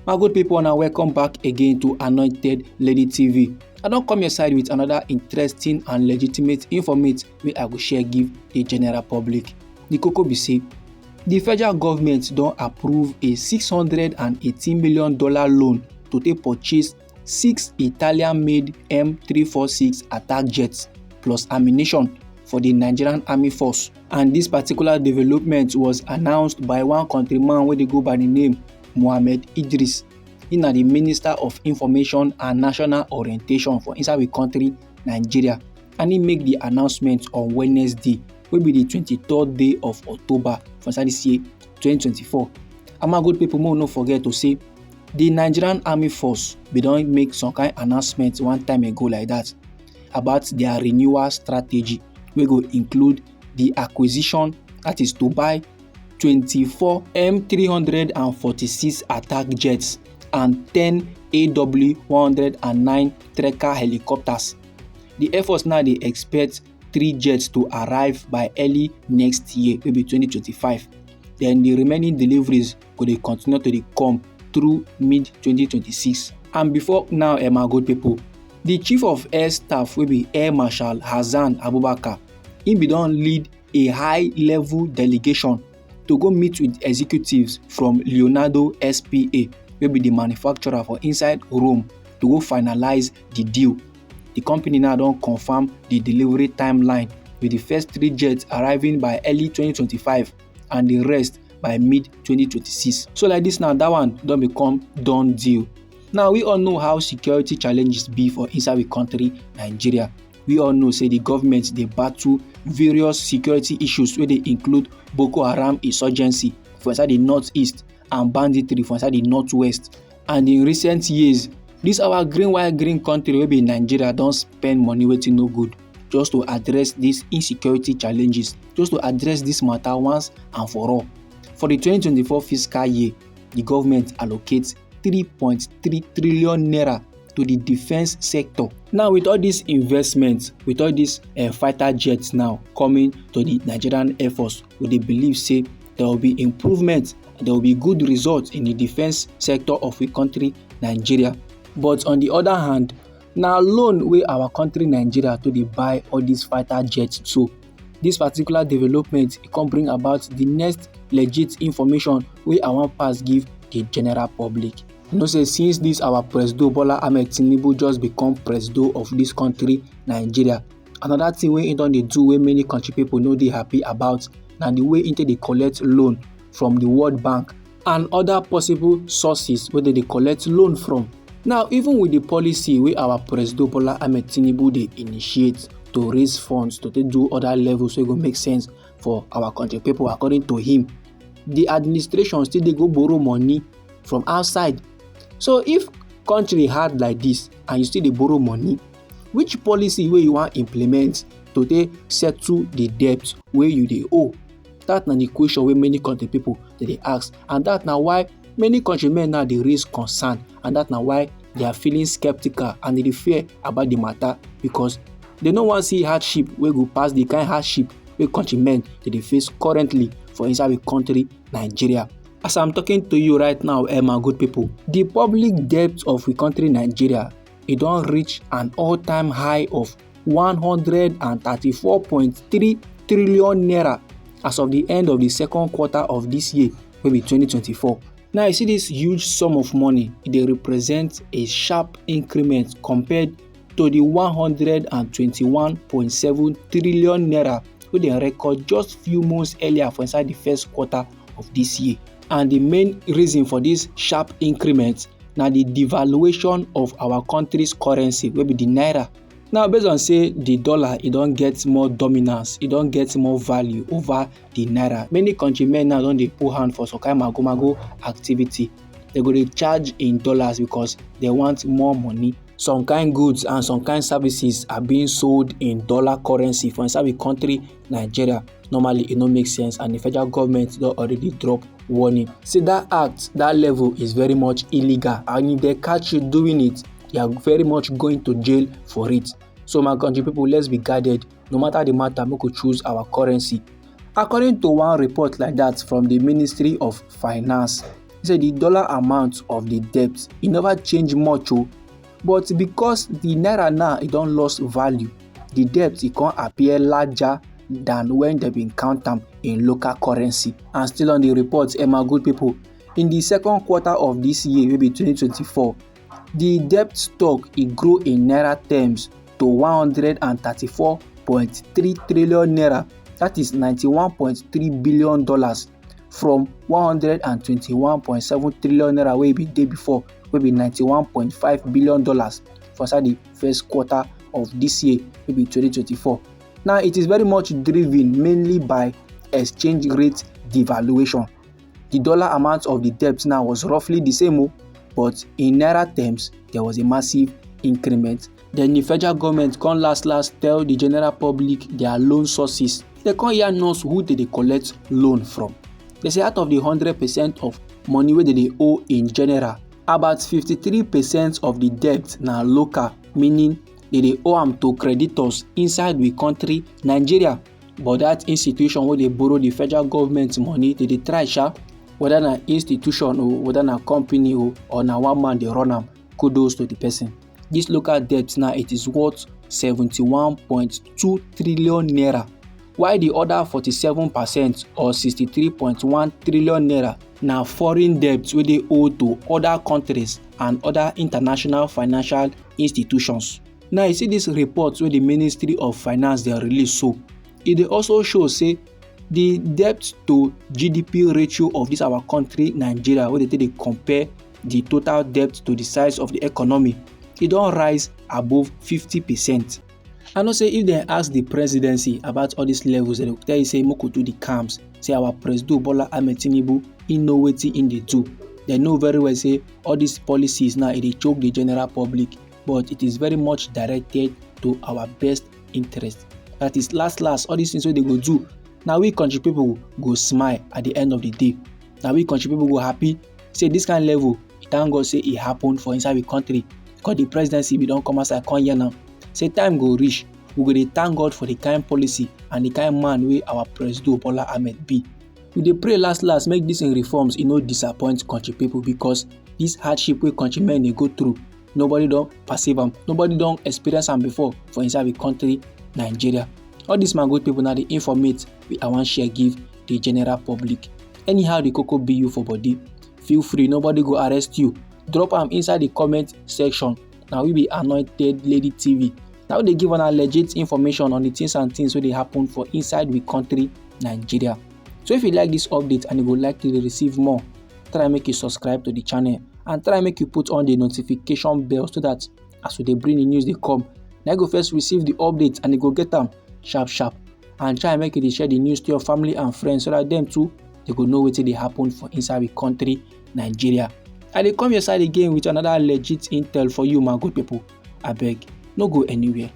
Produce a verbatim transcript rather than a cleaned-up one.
My good people, now welcome back again to Anointed Lady T V. I don come your side with another interesting and legitimate informate wey I go share give the general public. The koko be say, the federal government don approve a six hundred and eighteen million dollar loan to take purchase six Italian-made M three four six attack jets plus ammunition for the Nigerian Army Force. And this particular development was announced by one countryman wey dey go by the name Mohammed Idris. He na the Minister of Information and National Orientation for inside we country, Nigeria. And he make the announcement on Wednesday, wey be the twenty-third day of October for inside this year, twenty twenty-four. And my good people, make we no forget to say, the Nigerian Army Force bin don make some kind announcement one time ago like that about their renewal strategy, wey go include the acquisition, that is to buy twenty-four M three hundred and forty-six attack jets and ten A W one hundred and nine Tracker helicopters. The Air Force now dey expect three jets to arrive by early next year, wey be twenty twenty-five. Then the remaining deliveries go dey continue to dey come through mid twenty twenty-six. And before now, eh, my good people, the Chief of Air Staff, wey be Air Marshal Hassan Abubakar, he bin don lead a high-level delegation to go meet with executives from Leonardo S P A, wey be the manufacturer for inside Rome, to go finalize the deal. The company now don confirm the delivery timeline, with the first three jets arriving by early twenty twenty-five and the rest by mid twenty twenty-six. So like this now, that one don become done deal. Now, we all know how security challenges be for inside we country, Nigeria. We all know say the government dey battle various security issues wey dey include Boko Haram insurgency for inside the northeast and banditry for inside the northwest. And in recent years, this our green white green country wey be Nigeria don spend money wetin no good just to address these insecurity challenges, just to address this matter once and for all. For the twenty twenty-four fiscal year, the government allocate three point three trillion naira to the defense sector. Now, with all these investments, with all these, eh, fighter jets now coming to the Nigerian Air Force, we dey believe say there will be improvement, there will be good results in the defense sector of we country, Nigeria. But on the other hand, na loan wey our country, Nigeria, to dey buy all these fighter jets. So this particular development, e come bring about the next legit information wey I wan pass give the general public. You know say since this our Presido Bola Ahmed Tinubu just become Presido of this country, Nigeria, another thing wey he don dey do wey many country people no dey happy about na the way he take dey collect loan from the World Bank and other possible sources wey dem dey collect loan from. Now, even with the policy wey our Presido Bola Ahmed Tinubu dey initiate to raise funds to take do other levels wey go make sense for our country people, according to him, the administration still dey go borrow money from outside. So if country hard like this and you still dey borrow money, which policy wey you wan implement to take settle the debt wey you dey owe? That na the question wey many country people dey dey ask, and that na why many countrymen now dey raise concern, and that na why they are feeling skeptical and they dey fear about the matter, because they no wan see hardship wey go pass the kind hardship wey countrymen dey dey face currently for inside we country, Nigeria. As I'm talking to you right now, eh, my good people, the public debt of we country, Nigeria, e don reach an all-time high of one hundred and thirty-four point three trillion naira as of the end of the second quarter of this year, wey be twenty twenty-four. Now, you see this huge sum of money, e dey represent a sharp increment compared to the one hundred and twenty-one point seven trillion naira wey dem record just few months earlier for inside the first quarter of this year. And the main reason for this sharp increment na the devaluation of our country's currency, wey be the naira. Now, based on say the dollar, e don get more dominance, e don get more value over the naira, many countrymen now don dey put hand for some kind magomago activity. They go dey charge in dollars because they want more money. Some kind goods and some kind services are being sold in dollar currency for inside the country, Nigeria. Normally, e no make sense, and the federal government don already drop warning. See, that act, that level is very much illegal, and if they catch you doing it, you are very much going to jail for it. So, my country people, let's be guided. No matter the matter, make we choose our currency. According to one report like that from the Ministry of Finance, He say the dollar amount of the debt, e never change much o, but because the naira now e don lost value, the debt e come appear larger than when dem bin count am in local currency. And still on the report, eh, my good people, in the second quarter of this year, wey be twenty twenty-four, the debt stock e grow in naira terms to one hundred and thirty-four point three trillion naira, that is ninety-one point three billion dollars, from one hundred and twenty-one point seven trillion naira wey e bin dey before, wey be ninety-one point five billion dollars for inside the first quarter of this year, wey be twenty twenty-four. Now, it is very much driven mainly by exchange rate devaluation. The dollar amount of the debt now was roughly the same o, but in naira terms, there was a massive increment. Then the federal government come last last tell the general public their loan sources. Dem come yarn us who dem dey collect loan from. Dem say out of the hundred percent of money wey dem dey owe in general, about fifty-three percent of the debt na local, meaning dem dey owe am to creditors inside we country, Nigeria. But that institution wey dey borrow the federal government money, dem dey try sha, whether na institution o, whether na company o, or na one man dey run am, kudos to the person. This local debt now, it is worth seventy-one point two trillion naira, while the other forty-seven percent or sixty-three point one trillion naira na foreign debt wey dey owed to other countries and other international financial institutions. Now, you see this report wey the Ministry of Finance dey release so, e dey also show say the debt to G D P ratio of this our country, Nigeria, wey dem take dey compare the total debt to the size of the economy, e don rise above fifty percent. I know say if dem ask the presidency about all these levels, dem go tell you say make we do the calms, say our Presido Bola Ahmed Tinubu, he know wetin he dey do. Dem know very well say all these policies now, e dey choke the general public, but it is very much directed to our best interest. That is, last last, all these things wey dem go do, na we country people go smile at the end of the day. Na we country people go happy say this kind level, thank God say e happen for inside we country. Because the presidency bin don come outside come yarn am say time go reach, we go dey thank God for the kind policy and the kind man wey our Presido Bola Ahmed be. We dey pray last last make dis im reforms e no disappoint country people, because dis hardship wey countrymen dey go through, nobody don perceive am, nobody don experience am before for inside we country, Nigeria. All dis, my good people, na the informate wey I wan share give the general public. Anyhow the koko be you for body, feel free, nobody go arrest you. Drop am inside the comment section. Na we be Anointed Lady T V. Na we dey give una legit information on the things and things wey dey happen for inside we country, Nigeria. So if you like this update and you go like to dey receive more, try make you subscribe to the channel and try make you put on the notification bell, so that as we dey bring the news dey come, na you go first receive the update and you go get am sharp sharp. And try make you dey share the news to your family and friends, so that dem too, dem go know wetin dey happen for inside we country, Nigeria. I dey come your side again with another legit intel for you, my good people. Abeg, no go anywhere.